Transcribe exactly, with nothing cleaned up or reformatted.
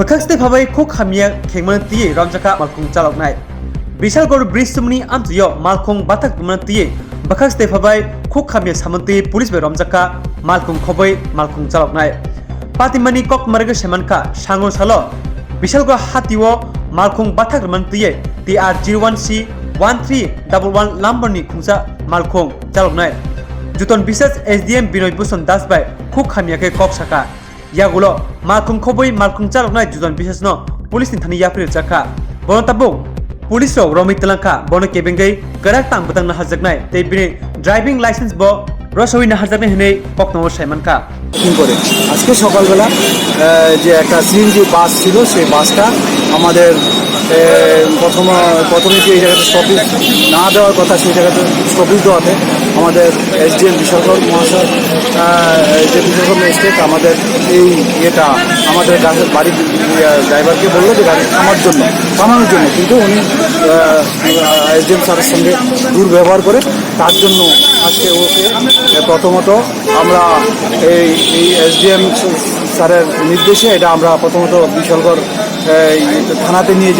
Bwkhak stepha bai khuk hamya khengmani twiwi romjakha malkhung chaloknai. Bishalgarh bridge sumni amchio malkhung bathak rwmani twiwi bwkhak stepha bai khuk hamya samani twiwi police bai romjakha malkhung khobwi malkhung chaloknai. Patimani kok marwgwi saimankha sango salo Bishalgarh hatio malkhung bathak rwmani twiwi T R zero one C one three double one lambarni khungsa malkhung chaloknai. Juton bisas S D M Binoy Bhusan Das bai khuk hamya khe kok sakha. Yagulo malkhung khobwi malkhung chaloknai juton bisasno police ni thani yapri rwchakha. Bono tabuk police rok romwi twlangkha, bono kebengwi kwrak tang bwtang naharjaknai tei bini driving license bo rosawi naharjaknai hwnwi kokno saimankha. Booking করে আজকে সকালবেলা আহ, যে একটা সিএনজি বাস ছিল, সেই বাসটা আমাদের আহ, প্রথম প্রথমে যে এই জায়গাতে স্টপেজ না দেওয়ার কথা, সেই জায়গাতে স্টপেজ দেওয়াতে আমাদের এসডিএম বিশালগড় মহাশয়, আহ, যে বিশালগড় ম্যাজিস্ট্রেট আমাদের এই ইয়েটা আমাদের গাছের বাড়ির আহ, ড্রাইভারকে বললো যে গাড়ি থামার জন্য, থামানোর জন্য, কিন্তু উনি এসডিএম স্যারের সঙ্গে দুর্ব্যবহার করে, তার জন্য আজকে ওকে আহ, প্রথমত আমরা এই এই এসডিএম স্যারের নির্দেশে এটা আমরা প্রথমত বিশালগড় আহ, থানাতে নিয়ে যাই।